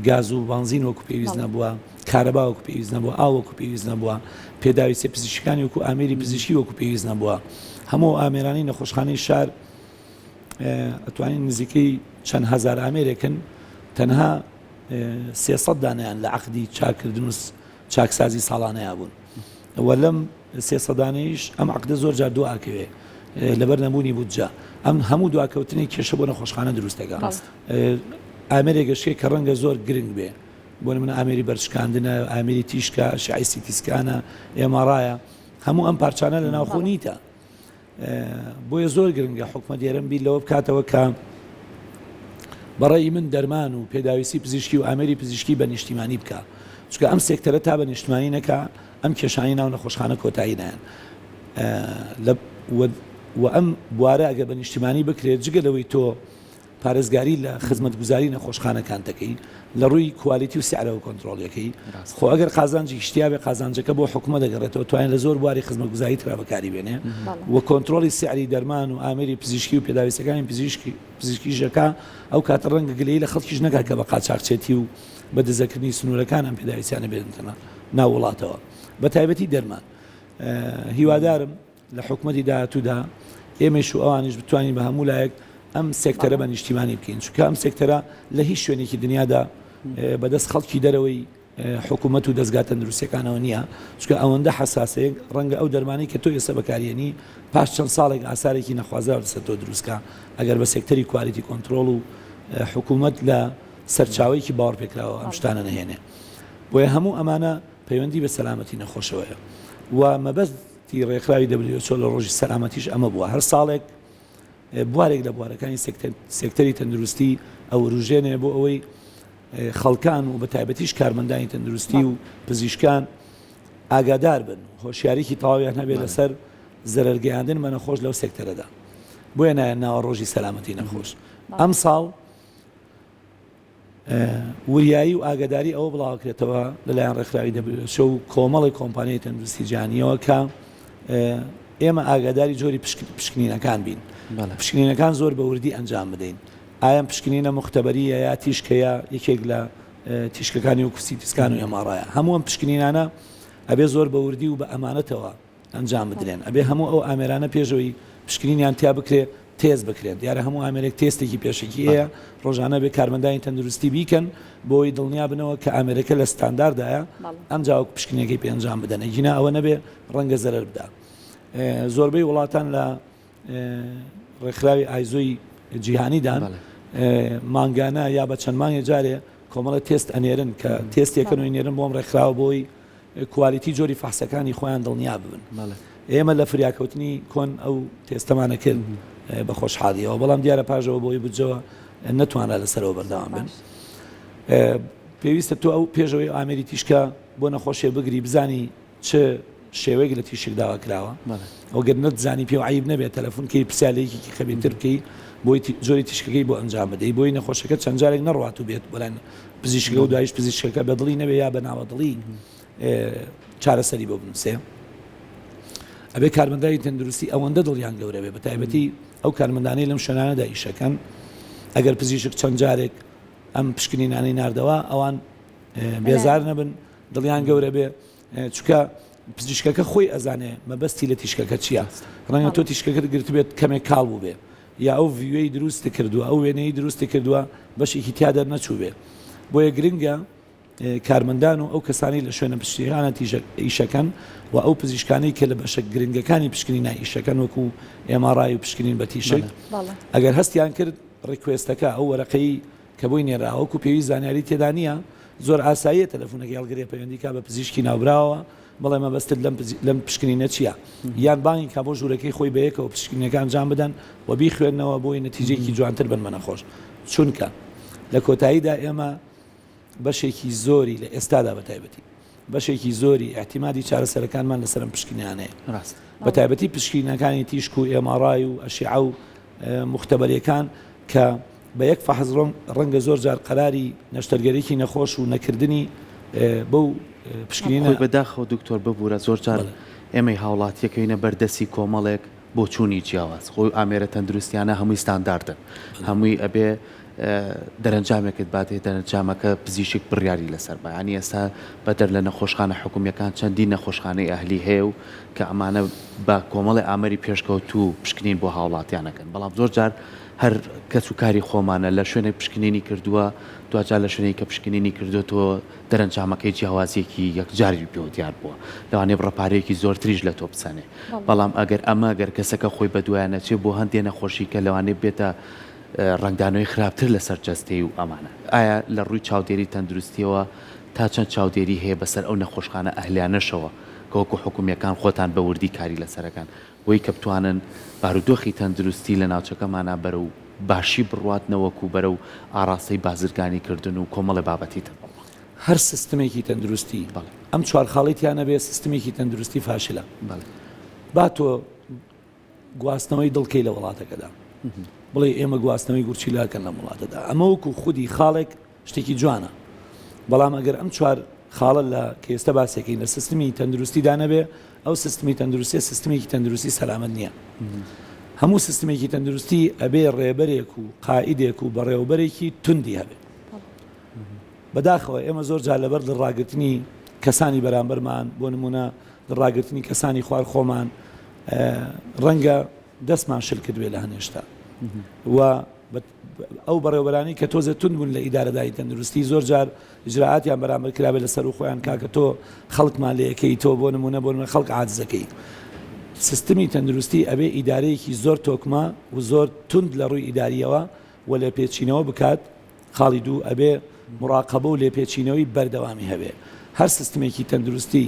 گاز و بانزین وەکو پێویست نەبووە، کارەبا وەکو پێویست نەبووە، ئاو وەکو پێویست نەبووە، پێداویستیە پزیشکیەکانی وەکو ئامێری پزیشکی وەکو پێویست نەبووە. هەموو ئەو ئامێرانەی نەخۆشخانەی شار ئەتوانین نزیکەی چەند هەزار ئامێرێکن تەنها 300 دانیان لە عقدی چاکردن و چاکسازی ساڵانەیا بوون و لەم 300 دانەیش ئەم عقدە زۆر جار دواکەوێ لەبەر نەبوونی بودجە ئەم هەموو دواکەوتنی کێشە بۆ نەخۆشخانە دروست دەکات ئامێرێک گەشتێ کە ڕەنگە زۆر گرنگ بێ بۆ من ئامێری بەرشکاندنە ئامێری تیشکە شعی سیتیسکانە ئێماڕایە هەموو ئەم پارچانە لە ناوخۆ نیتە بۆیە زۆر گرنگە حکومەت هەرێم بیر لەوە بکاتەوە کە بەڕێی من دەرمان و پێداویستی پزیشکی و ئامێری پزیشکی بە نیشتیمانی بکە. چونکە ئەم سێکتەرە تا بە نیشتمانی نەکا ئەم کێشانەی ناو نەخۆشخانە کۆتایی نایەن لە و ئەم بوارە ئەگەر بە نیشتیمانی بکرێت جگە لەوەی تۆ پارێزگاری لە خزمەتگوزاری نەخۆشخانەکان دەکەی لە ڕووی quality و سعرەوە کۆنترۆڵیەکەی خۆ ئەگەر قازانجێکیش تیابێ قازانجەکە بۆ حکومە دەگەڕێتەوە توانێت لە زۆر بواری خزمەتگوزاری ترا بەکاری بێنێ و کۆنترۆڵی سعری دەرمان و ئامێری پزیشکی و پێداویستەکانی پزیشکی پزیشکیشەکە ئەو کاتە ڕەنگە گلەیی لە خەڵکیش نەکات کە بە قاچاخچێتی و بە دزەکردنی سنوورەکان ئەم پێداویستیانە بێنێتە ناو وڵاتەوە بە تایبەتی دەرمان هیوادارم لە حکومەتی داهاتوودا ئێمەیش و ئەوانیش بتوانین بە هەموو لایەک ئەم سێکتەرە بە نیشتیمانی بکەین چونکە ئەم سێکتەرە لە هیچ شوێنێکی دنیادا بەدەست خەڵکی دەرەوەی حکوومەت و دەزگا تەندروستیەکانەوە نییە چونکە ئەوەندە حەساسەیە ڕەنگە ئەو دەرمانەی کە تۆ ئێستا بەکاریێنی پاش چەند ساڵێک ئاسارێکی نەخوازراو لەسەر تۆ دروستکە ئەگەر بە سێکتەری quality control و حکوومەت لە سەرچاوەیەکی باوەڕپێکراوە ئەم شتانە نەهێنێ بۆیە هەموو ئەمانە پەیوەندی بە سەلامەتی نەخۆشەوەیە و مەبەستی ڕێکخراوی WHO لە ڕۆژی سەلامەتیش ئەمە بووە هەر ساڵێک بوارێک لە بوارەکانی سێکتەری تەندروستی ئەوروژێنێ بۆ ئەوەی خەڵکان و بە تایبەتیش کارمەندانی تەندروستی و پزیشکان ئاگادار بن هۆشیاریکی تەواویان هەبێت لەسەر زەرەرگەیاندن بە نەخۆش لەو سێکتەرەدا بۆیە نایەن ناوە ڕۆژی سەلامەتی نەخۆش ئەم ساڵ وریایی و ئاگاداری ئەوە بڵاوکرێتەوە لەلایەن ڕێکخراوی WHO و کۆمەڵی کۆمپانیای تەندروستی جیهانیەوە کە ئێمە ئاگاداری جۆری پشکنینەکان بین پشکنینەکان زۆر بە وردی ئەنجام بدەین ئایا ئەم پشکنینە مختبەریە یا تیشکەیە یەکێک لە تیشکەکانی وەکو CT scan و MRI ە هەموو ئەم پشکنینانە ئەبێ زۆر بە وردی و بە ئەمانەتەوە ئەنجام بدرێن ئەبێ هەموو ئەو ئامێرانە پێشەوەی پشکنینیان تیا بکرێ تێست بکرێن دیارە هەموو ئامێرێک تێستێکی پێشەکی هەیە ڕۆژانە بێ کارمەندانی تەندروستی بیکەن بۆی دڵنیا بنەوە کە ئامێرەکە لە ستانداردایە ئەمجا وەک پشکنینەکەی پێ ئەنجام بدەن ئەگینا ئەوە نەبێ ڕەنگە زەرەر بدا زۆربەی وڵاتان لە ڕێکخراوی ئایزۆی جیهانیدان مانگانە یا بە چەند مانگێ جارێ کۆمەڵە تێست ئەنێرن کە تێستێکەن و نێرن بۆم ڕێکخراوە بۆی quality جۆری فەحسەکانی خۆیان دڵنیا ببن. ئێمە لە فریاکەوتنی کۆن ئەو تێستەمانە کرد بە خۆشحاڵیەوە بەڵام دیارە پاژەوە بۆی بودجەوە نەتوانرا لەسەرەوە بەردەوام بن. پێویستە تۆ ئەو پێشەوەی ئامێری تیشکە بۆ نەخۆشیە بگری بزانی چ شێوەیەک لە تیشک داوا کراوە ئەوگەر نەتزانی پێ عیب نەبێت تەلەفۆن کەی پرسیار لە یەکێکی خەبیرتر بکەی بۆی جۆری تیشکەکەی بۆ ئەنجام بدەی بۆی نەخۆشەکە چەند جارێک نەڕوات و بێت بۆلای پزیشکەکە و دوایش پزیشکەکە بە دڵی نەبێ یا بە ناوەدڵی چارەسەری بۆ بنووسێ ئەبێ کارمەندانی تەندروستی ئەوەندە دڵیان گەورە بێ بە تایبەتی ئەو کارمەندانەی لەم شوێنانەدا ئیشەکەن ئەگەر پزیشک چەند جارێک ئەم پشکنینانەی ناردەوە ئەوان بێزار نەبن دڵیان گەورە بێ چونکە پزیشکەکە خۆی ئەزانێ مەبەستی لە تیشکەکە چییە ڕەنگە تۆ تیشکەکەت گرتبێت کەمێک کاڵ بووبێ یا ئەو view ەی دروست کردووە ئەو وێنەی دروست کردووە بەشێکی تیا دەرنەچووبێ بۆیە گرنگە کارمەندان و ئەو کەسانی لە شوێنە پزیشکیەکانە ئیشەکەن و ئەو پزیشکانەی کە لە بەشە گرنگەکانی پشکنینە ئیشەکەن وەکو MRI و پشکنین بە تیشک ئەگەر هەستیان کرد request ەکە ئەو وەرەقەی کە بۆی نێراوە وەکو پێویست زانیاری تێدا نییە، زۆر ئاساییە تەلەفونەکەی هەڵگرێ پەیوەندی کا بە پزیشکی ناوبراوەوە بڵێ مەبەستت لەم لەم پشکنینە چییە؟ یان بانگی کا بۆ ژوورەکەی خۆی بەیەکەوە پشکنینەکە ئەنجام بدەن و بیخوێننەوە بۆی نەتیجەیەکی جوانتر بن بە نەخۆش چونکە لە کۆتاییدا ئێمە بەشێکی زۆری لە ئێستادا بە تایبەتی بەشێکی زۆری ئیعتیمادی چارەسەرەکانمان لەسەر ئەم پشکنینانەیە بە تایبەتی پشکنینەکانی تیشک و MRI و ئەشیعە و موختەبەریەکان کە بە یەک فەحس ڕەنگە زۆر جار قەراری نەشتەرگەریی نەخۆش و نەکردنی بەو پشکنینە. خۆی بەداخەوە دکتۆر ببورە زۆر جار ئێمەی هاوڵاتی ئەکەوینە بەر دەستی کۆمەڵێک بۆچوونی جیاواز خۆی ئامێرە تەندروستیانە هەمووی ستانداردن هەمووی ئەبێ دەرەنجامێکت باتێ دەرەنجامەکە پزیشک بڕیاری لەسەر با یانی ئێستا بەدەر لە نەخۆشخانە حکومیەکان چەندین نەخۆشخانەی ئەهلی هەیە و کە ئەمانە بە کۆمەڵی ئامێری پێشکەوتوو پشکنین بۆ هاوڵاتیان ئەکەن بەڵام زۆر جار هەر کەس و کاری خۆمانە لە شوێنێک پشکنینی کردووە دواجار لە شوێنێک کە پشکنینی کردووە تۆ دەرەنجامەکەی جیاوازیەکی یەکجاری پێوە دیار بووە لەوانەیە بڕە پارەیەکی زۆرتریش لە تۆ بسەنێ بەڵام ئەگەر ئەمە گەر کەسەکە خۆی بەدوایە نەچێ بۆ هەندێ نەخۆشی کە لەوانەیە بێتە ڕەنگدانەوەی خراپتر لەسەر جەستەی و ئەمانە. ئایا لە ڕووی چاودێری تەندروستیەوە تا چەند چاودێری هەیە بەسەر ئەو نەخۆشخانە ئەهلیانەشەوە کە وەکو حکومیەکان خۆتان بە وردی کاری لەسەرەکەن بۆی کە بتوانن بارودۆخی تەندروستی لە ناوچەکەمانا بەرەو باشی بڕوات نەوەکو بەرەو ئاڕاستەی بازرگانی کردن و کۆمەڵێ بابەتی تر بڕوا؟ هەر سیستمێکی تەندروستی ئەم چوار خاڵی تیا نەبێ سیستمێکی تەندروستی فاشلە. با تۆ گواستنەوەی دڵ کەی لە وڵاتەکەدا بڵێ ئێمە گواستنەوەی گورچیلە ئەکەن لەم وڵاتەدا ئەمە وەکو خودی خاڵێک شتێکی جوانە بەڵام ئەگەر ئەم چوار خاڵە لە کە ئێستا باسێکین لە سیستمی تەندروستیدا نەبێ ئەو سیستمی تەندروستیە سیستمێکی تەندروستی سەلامەت نییە هەموو سیستمێکی تەندروستی ئەبێ ڕێبەرێک و قائیدێک و بەڕێوەبەرێکی توندی هەبێ بەداخەوە ئێمە زۆر جار لەبەر دڵڕاگرتنی کەسانی بەرامبەرمان بۆ نمونە دڵڕاگرتنی کەسانی خوار خۆمان ڕەنگە دەستمان شل کردبێ لە هەنێشتا و ئەو بەڕێوەبەرانی کە تۆزێ تون بوون لە ئیدارەدانی تەندروستی زۆر جار ئیجرائاتیان بەرامبەر کرابێت لەسەر و خۆیان کاکە تۆ خەڵکمان لەکەی تۆ بۆ نمونە بۆ نمونە خەڵک عاجزەکەی سیستمی تەندروستی ئەبێ ئیدارەیەکی زۆر تۆکمە و زۆر توند لە ڕووی ئیداریەوە و لێپێچینەوە بکات خاڵی دوو، ئەبێ موراقەبە و لێپێچینەوەی بەردەوامی هەبێ. هەر سیستمێکی تەندروستی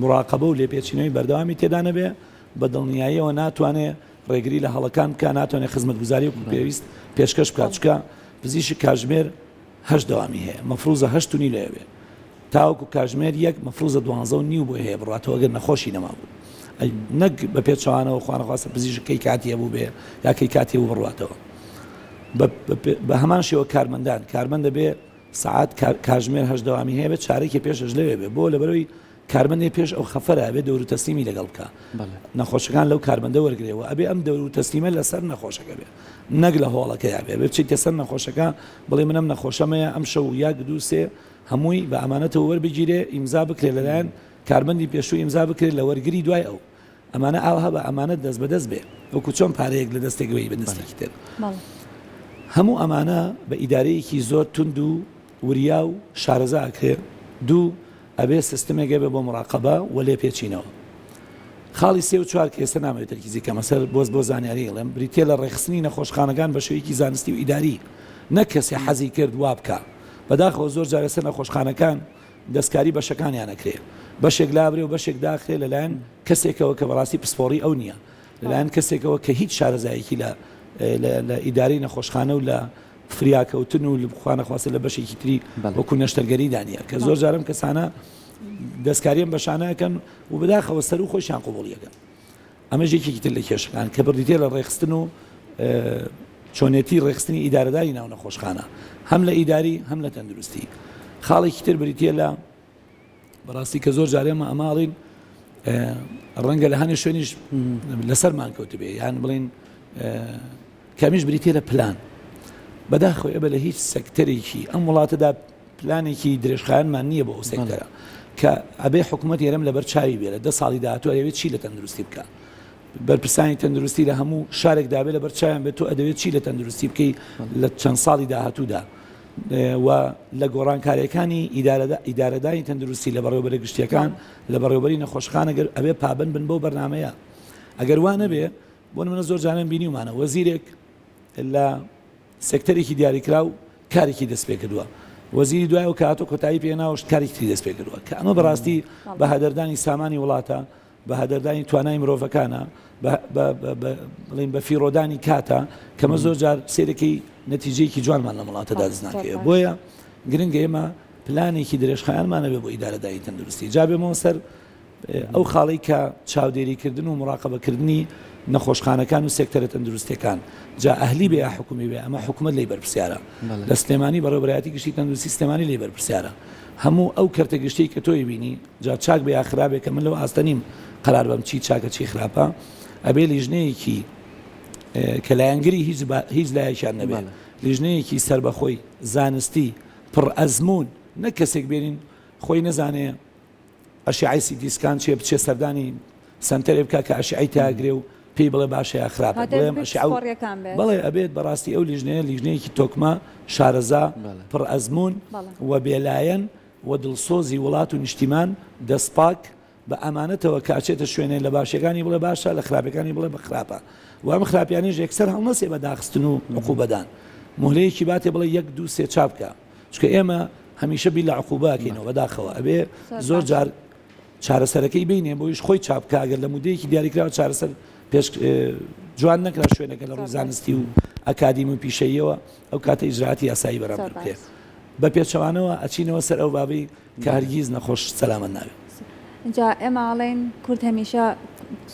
موراقەبە و لێپێچینەوەی بەردەوامی تێدا نەبێ، بە دڵنیاییەوە ناتوانێ ڕێگری لە هەڵەکان بکا، ناتوانێ خزمەتگوزاری وەکو پێویست پێشکەش بکا، چونکە پزیشک کاژمێر هەشت دەوامی هەیە، مەفروزە هەشت و نیو لەوێ بێ تاوەکو کاژمێر یەک، مەفروزە دوانزە و نیو بۆی هەیە بڕواتەوە ئەگەر نەخۆشی نەمابوو. نەک بە پێچەوانەوە خوانەخواستە پزیشک کەی کاتی هەبوو بێ یا کەی کاتی هەبوو بڕواتەوە. بە هەمان شێوە کارمەندان کارمەند دەبێ سەعات کاژمێر هەش دەوامی هەیە بێت چارێکی پێش هەش لەوێ بێ بۆ لەبەرەوەی کارمەندێ پێش ئەو خەفەرە ئەبێ دەور و تەسلیمی لەگەڵ بکە نەخۆشەکان لەو کارمەندە وەرگێ و ئەبێ ئەم دەور و تەسلیمە لەسەر نەخۆشەکە بێ نەک لە هۆڵەکەیا بێ بێ بچیتە سەر نەخۆشەکە بڵێ منم نەخۆشەمەیە ئەم شەو یەک دوو سێ هەمووی بە ئەمانەتەوە وەربگیرێ ئیمزا بکرێ لەلایەن کارمەندی پێشوو ئیمزا بکرێت لە وەرگری دوای ئەو ئەمانە ئاوها بە ئەمانەت دەست بە دەست بێ وەکو چۆن پارەیەک لە دەستێک بەی بە دەستێکی تر. هەموو ئەمانە بە ئیدارەیەکی زۆر توند و وریا و شارەزا ئەکرێ. دوو، ئەبێ سیستمێک هەبێ بۆ موراقەبە و لێپێچینەوە. خاڵی سێ و چوار کە ئێستا نامەوێ تەرکیزی کەمە سەر بۆس بۆ زانیاری ئەڵێم بریتیە لە ڕێکخستنی نەخۆشخانەکان بە شێوەیەکی زانستی و ئیداری نەک کەسێ حەزی کرد وا بکا. بەداخەوە زۆر جار ئێستا نەخۆشخانەکان دەستکاری بەشەکانیان ئەکرێ بەشێک لابرێ و بەشێک داخرێ لەلایەن کەسێکەوە کە بەڕاستی پسپۆڕی ئەو نییە لەلایەن کەسێکەوە کە هیچ شارەزایەکی لە لە ئیدارەی نەخۆشخانە و لە فریاکەوتن و خوانەخواستە لە بەشێکی تری وەکو نەشتەرگەریدا نییە کە زۆر جارم کەسانە دەستکاریان بەشانەکەن و بەداخەوە سەر و خۆشیان قوبڵیەکەن ئەمەش یەکێکی تر لە کێشەکان کە بڕیتیە لە ڕێکخستن و چۆنێتی ڕێکخستنی ئیدارەداری ناو نەخۆشخانە هەم لە ئیداری هەم لە تەندروستی خاڵێکی تر بریتە لە بەڕاستی کە زۆر جارێمە ئەماڵین ڕەنگە لە هەنێ شوێنیش لەسەرمان کەوتبێ یان بڵین کەمیش بریتە لە پلان بەداخەوە ئێمە لە هیچ سەکتەرێکی ئەم وڵاتەدا پلانێکی درێژخایەنمان نییە بۆ ئەو سێکتەرە کە ئەبێ حکوومەتی هەرێم لەبەر چاوی بێ لە دە ساڵی داهاتوو ئەیەوێت چی لە تەندروستی بکا بەرپرسانی تەندروستی لە هەموو شارێک دابێ لەبەر چاویان بێت تۆ ئەدەوێت چی لە تەندروستی بکەی لە چەند ساڵی داهاتوودا و لە گۆڕانکاریەکانی ئیدارەدانی تەندروستی لە بەڕێوبەرە گشتیەکان لە بەڕێوبەری نەخۆشخانە گەر ئەبێ پابند بن بەو بەرنمەیە ئەگەر وا نەبێ بۆ نمونە زۆر جاران بینیومانە وەزیرێک لە سێکتەرێکی دیاریکراو کارێکی دەست پێکردووە وەزیری دوای ئەو کە هاتووە کۆتایی پێناوە کارێکی تری دەست پێکردووە کە ئەمە بەڕاستی بە هەدەردانی سامانی وڵاتە بە هەدەردانی توانای مرۆڤەکانە بڵین بە فیڕۆدانی کاتە کەمە زۆر جار سێرەکەی نەتیجەیەکی جوانمان لە وڵاتەدا دەست ناکەوێت بۆیە گرنگە ئێمە پلانێکی درێژخایەنمان هەبێ بۆ ئیدارەدانی تەندروستی جا بێمەوە سەر ئەو خاڵەی کە چاودێریکردن و موراقەبەکردنی نەخۆشخانەکان و سێکتەرە تەندروستیەکان جا ئەهلی بێ یا حکومی بێ ئەمە حکومەت لێی بەرپرسیارە لە سلێمانی بەڕێوەبەرایەتی گشتی تەندروستی سلێمانی لێی بەرپرسیارە هەموو ئەو کەرتە گشتیەی کە تۆی بینی جا چاک بێ یا خراپ بێ کە من لەو ئاستە نیم قەرار بەم چی چاکە چی خراپە ئەبێ لیژنەیەکی کە لایەنگری هیچ هیچ لایەکیان نەبێ لیژنەیەکی سەربەخۆی زانستی پڕ ئەزموون نەک کەسێک بێنین خۆی نەزانێ ئەشیعەی CT scan چیە بچێ سەردانی سەنتەرێ بکا کە ئەشیعەی تیا گرێ و پێی بڵێ باشە یا خراپە هاتە بڵێم ئەشیعە و پسپۆڕیەکان بێت. بەڵێ ئەبێت بەڕاستی ئەو لیژنەیە لیژنەیەکی تۆکمە شارەزا بەڵێ. پڕ ئەزموون بەڵێ. و بێلایەن و دڵسۆزی وڵات و نیشتیمان دەستپاک بە ئەمانەتەوە کە ئەچێتە شوێنێ لە باشیەکانی بڵێ باشە لە خراپەکانی بڵێ بە خراپە و ئەم خراپیانەیش یەکسەر هەڵنەسێ بە داخستن و عقوبەدان موهلەیەکی باتێ بڵێ یەک دوو سێ چا بکە چونکە ئێمە هەمیشە بیر لە عقوبە ئەکەینەوە بەداخەوە ئەبێ زۆر جار چارەسەرەکەی بینێ بۆیش خۆی چاپ بکا ئەگەر لە مودەیەکی دیاریکراوە چارەسەر پێش جوان نەکرا شوێنەکە لە ڕووی زانستی و ئەکادیمی و پیشەییەوە ئەو کاتە ئیجرائاتی یاسایی بەرامبەر بکرێ. بە پێچەوانەوە ئەچینەوە سەر ئەو بابەی کە هەرگیز نەخۆش سەلامەت نابێت. جا ئێمە ئەڵێین کورد هەمیشە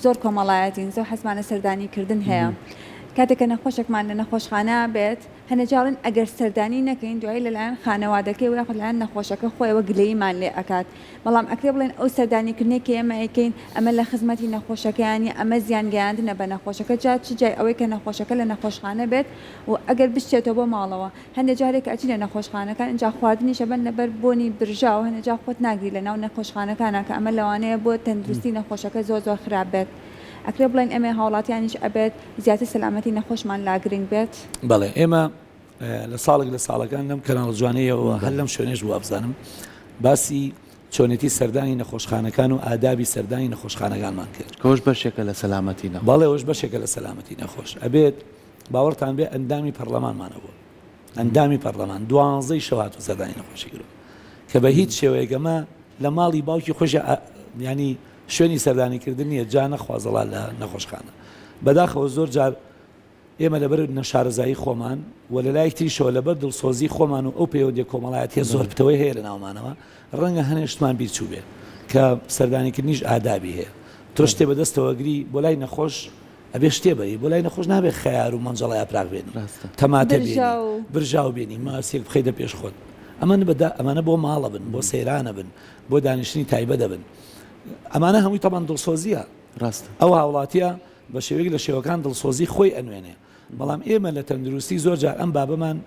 زۆر کۆمەڵایەتین زۆر حەزمان لە سەردانی کردن هەیە کاتێک کە نەخۆشێکمان لە نەخۆشخانە بێت هەنێ جار ئەڵێن ئەگەر سەردانی نەکەین دوایی لەلایەن خانەوادەکەی و یاخود لەلایەن نەخۆشەکە خۆیەوە گلەییمان لێ ئەکات بەڵام ئەکرێ بڵێن ئەو سەردانی کردنەی کە ئێمە ئەیکەین ئەمە لە خزمەتی نەخۆشەکەیان نیە ئەمە زیان گەیاندنە بە نەخۆشەکە جا چ جای ئەوەی کە نەخۆشەکە لە نەخۆشخانە بێت و ئەگەر بشچێتەوە بۆ ماڵەوە هەندێ جارێ کە ئەچینە نەخۆشخانەکان ئینجا خواردنیش ئەبەن لەبەر بۆنی برژاو هەندێ جار خۆت ناگری لەناو نەخۆشخانەکانا کە ئەمە لەوانەیە بۆ تەندروستی نەخۆشەکە زۆر زۆر خراپ بێت ئەکرێ بڵێین ئێمەی هاوڵاتیانیش ئەبێت زیاتر سەلامەتی نەخۆشمان لا گرنگ بێت؟ بەڵێ ئێمە لە ساڵێک لە ساڵەکان لەم کەناڵە جوانەیەوە هەر لەم شوێنەش بوو وابزانم باسی چۆنێتی سەردانی نەخۆشخانەکان و ئادابی سەردانی نەخۆشخانەکانمان کرد. کە ئەوەش بەشێکە لە سەلامەتی نەخۆش. بەڵێ ئەوەش بەشێکە لە سەلامەتی نەخۆش. ئەبێت باوەڕتان بێ ئەندامی پەڕلەمانمان هەبووە ئەندامی پەڕلەمان دوانزەی شەو هاتوو سەردانی نەخۆشی کردووە کە بە هیچ شێوەیەک ئەمە لە ماڵی باوکی خۆشی ینی شوێنی سەردانی کردن نییە جا نەخوازەڵا لە نەخۆشخانە بەداخەوە زۆر جار ئێمە لەبەر نەشارەزایی خۆمان و لە لایەک تریشەوە لەبەر دڵسۆزی خۆمان و ئەو پەیوەندیە کۆمەڵایەتیە زۆر پتەوەی هەیە لە ناومانەوە ڕەنگە هەنێ شتمان بیر چووبێ کە سەردانیکردنیش ئادابی هەیە تۆ شتێ بەدەستەوە گری بۆ لای نەخۆش ئەبێ شتێ بەری بۆ لای نەخۆش نابێ خەیار و مەنجەڵە یاپراخ بێنی تەماتە بێنی برژاو بێنی ماسیەک بخەیتە پێش خۆت ئەمە بەدا ئەمانە بۆ ماڵە بن بۆ سەیرانە بن بۆ دانیشتنی تایبەتە بن ئەمانە هەمووی تەمان دڵسۆزیە ڕاستە ئەو هاوڵاتیە بە شێوەیەک لە شێوەکان دڵسۆزی خۆی ئەنوێنێ بەڵام ئێمە لە تەندروستی زۆر جار ئەم بابەمان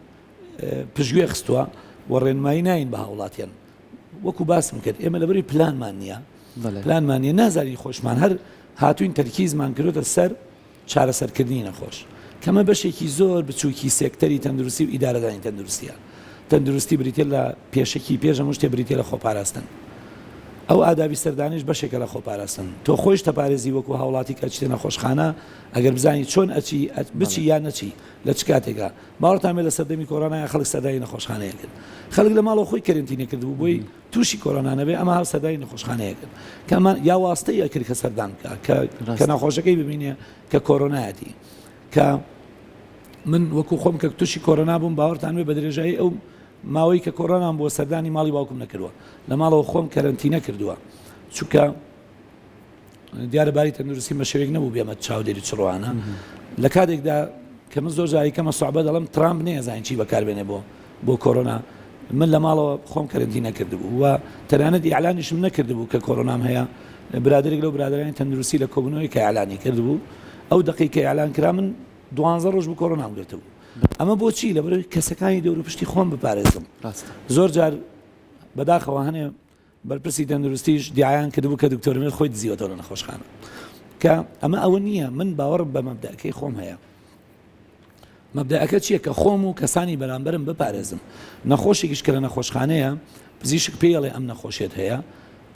پشتگوێ خستووە و ڕێنمایی ناین بە هاوڵاتیان وەکو باسم کرد ئێمە لەبەری پلانمان نییە پلانمان نییە نازانین خۆشمان هەر هاتوین تەرکیزمان کردوتە سەر چارەسەرکردنی نەخۆش کەمە بەشێکی زۆر بچووکی سێکتەری تەندروستی و ئیدارەدانی تەندروستیە تەندروستی بریتە لە پێشەکی پێش هەموو شتێ بریتە لە خۆپاراستن ئەو ئادابی سەردانیش بەشێکە لە خۆپاراستن تۆ خۆیش تەپارێزی وەکو هاوڵاتی کە ئەچیتە نەخۆشخانە ئەگەر بزانی چۆن ئەچی بچی یان نەچی لە چ کاتێکا باوەڕتان بێ لە سەردەمی کۆرۆنایا خەڵک سەردانی نەخۆشخانەیە کرد خەڵک لە ماڵەوە خۆی کەرەنتینە کردبوو بۆی تووشی کۆرۆنا نەبێ ئەمە هاو سەردانی نەخۆشخانەیە کرد کەمان یا واستەی ئەکرد کە سەردان بکە کە کە نەخۆشەکەی ببینێ کە کۆرۆنایەتی کە من وەکو خۆم کە تووشی کۆرۆنا بووم باوەڕتان بێ بە درێژایی ئەو ماوەی کە کۆرۆنام بووە سەردانی ماڵی باوکم نەکردووە لە ماڵەوە خۆم کەرەنتینە کردووە چونکە دیارە باری تەندروستی بە شێوەیەک نەبوو بێمە چاودێری چڕوانە لە کاتێکدا کە من زۆر جاری کەمە سوعبە دەڵم ترامپ نەیەزانین چی بەکاربێنێ بۆ بۆ کۆرۆنا من لە ماڵەوە خۆم کەرەنتی نەکردبوو و تەنانەت ئیعلانیشم نەکردبوو کە کۆرۆنام هەیە برادێک لەو برادرانی تەندروستی لە کۆبوونەوەی کە ئیعلانی کردبوو ئەو دقی کە ئیعلان کرا من دوانزە ڕۆژ بوو کۆرۆنام گرتبوو ئەمە بۆچی لەبەرئەوەی کەسەکانی دەوروپشتی خۆم بپارێزم زۆر جار بەداخەوە هەنێ بەرپرسی تەندروستیش دیعایان کردبوو کە دکتۆر ئومێد خۆی دزیوەتەوە لە نەخۆشخانە کە ئەمە ئەوە نییە من باوەڕم بە مەبدەکەی خۆم هەیە مەبدەکە چییە کە خۆم و کەسانی بەرامبەرم بپارێزم نەخۆشێکیش کە لە نەخۆشخانەیە پزیشک پێی ئەڵێ ئەم نەخۆشیت هەیە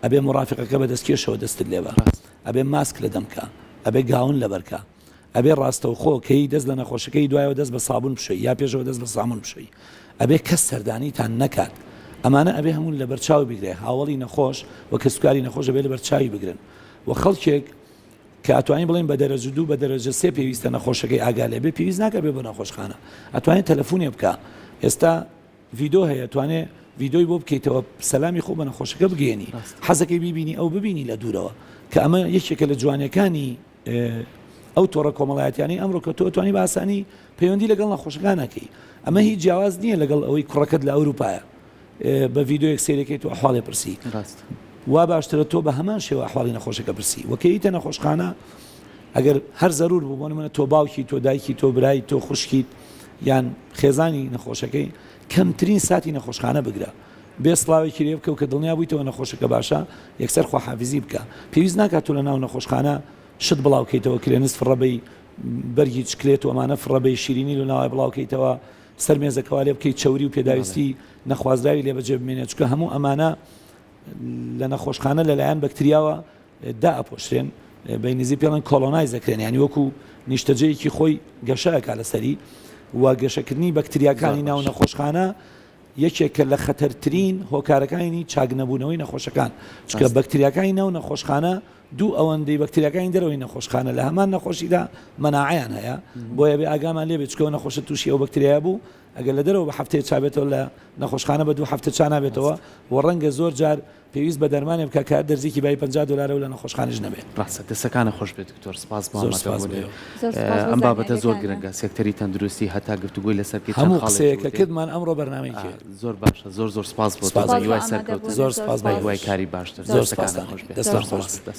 ئەبێ مڕافقەکە بە دەستکێشەوە دەستت لێبە ئەبێ ماسک لە دەمکە ئەبێ گاون لەبەرکە ئەبێ ڕاستەوخۆ کەی دەست لە نەخۆشەکەی دوایەوە دەست بە سابون بشۆی یا پێشەوە دەست بە سامون بشۆی ئەبێ کەس سەردانیتان نەکات ئەمانە ئەبێ هەموو لەبەر چاو بگرێ هاوەڵی نەخۆش و کەسوکاری نەخۆش ئەبێ لەبەر چاوی بگرن و خەڵکێک کە ئەتوانین بڵێین بە دەرەجە دوو بە دەرەجە سێ پێویستە نەخۆشەکەی ئاگا لێ بێ پێویست ناکە بێ بۆ نەخۆشخانە ئەتوانێت تەلەفونێ بکە ئێستا ڤیدۆ هەیە توانێ ڤیدۆی بۆ بکەیتەوە سەلامی خۆ بە نەخۆشەکە بگەێنی حەزەکەی بیبینی ئەو ببینی لە دوورەوە کە ئەمە یەکێکە لە جوانەکانی ئەو تۆڕە کۆمەڵایەتیانەی ئەمڕۆ کە تۆ ئەتوانی بە ئاسانی پەیوەندی لەگەڵ نەخۆشەکان ئەکەی ئەمە هیچ جیاواز نییە لەگەڵ ئەوەی کوڕەکەت لە ئەوروپایە بە ڤیدۆیەک سەیرەکەیت و ئەحواڵێ پرسی ڕاست وا باشترە تۆ بە هەمان شێوە ئەحواڵی نەخۆشەکە پرسی وەکەیتە نەخۆشخانە ئەگەر هەر زەرور بوو بۆ نمونە تۆ باوکی تۆ دایکی تۆ برای تۆ خوشکیت یان خێزانی نەخۆشەکەی کەمترین ساتی نەخۆشخانە بگرە بێ سڵاوێکی لێ بکە و کە دڵنیا بوویتەوە نەخۆشەکە باشە یەکسەر خواحافیزی بکە. پێویست ناکات تۆ لە ناو نەخۆشخانە شت بڵاو کەیتەوە کلێنس فڕە بەی بەرگی چکلێت و ئەمانە فڕە بەی شیرینی لە ناوای بڵاو کەیتەوە سەر مێزەکە وا لێ بکەی چەوری و پێداویستی نەخوازراوی لێ بەجێ بمێنێت چونکە هەموو ئەمانە لە نەخۆشخانە لەلایەن بەکتریاوە دائەپۆشرێن بە ئینگلیزی پێڵێن colonize دەکرێن یانی وەکو نیشتەجێیەکی خۆی گەشە ئەکا لەسەری و گەشەکردنی بەکتریاکانی ناو نەخۆشخانە یەکێکە لە خەتەرترین هۆکارەکانی چاکنەبوونەوەی نەخۆشەکان، چونکە بەکتریاکانی ناو نەخۆشخانە دوو ئەوەندەی بەکتریاکانی دەرەوەی نەخۆشخانە لە هەمان نەخۆشیدا مەناعەیان هەیە، بۆیە بێ ئاگامان لێ بێت چونکە ئەو نەخۆشە تووشی ئەو بەکتریایە بوو. ئەگەر لە دەرەوە بە هەفتەیە چابێتەوە لە نەخۆشخانە بە دوو هەفتە چا نابێتەوە و ڕەنگە زۆر جار پێویست بە دەرمانێ بکا کە دەرزیکی بای 50 دلارە و لە نەخۆشخانەش نەبێ. ڕاستە دەسەکانت خۆش بێت دکتۆر سپاس بۆ زۆر سپاس بۆ ئامادەبوونت. ئێوە. زۆر سپاس بۆ ئەم بابەتە زۆر زانیاریەکانتان. گرنگە سێکتەری تەندروستی هەتا گفتوگۆی لەسەر بکەی چەند هەموو خاڵێکی قسەیەک کە وتێ. کردمان ئەمڕۆ بەرنامەیەکی هەیە. زۆر باشە زۆر زۆر سپاس بۆ تۆ سپاس بە سپاس بۆ هیوای سەرکەوتن ئامادەبوونت زۆر زۆر سپاس بە بۆ سپاس. هیوای ئێوەش. کاری باشتر زۆر دەستەکانت سپاستان خۆش بێت دەستان زۆر خۆش سپاس. بێت.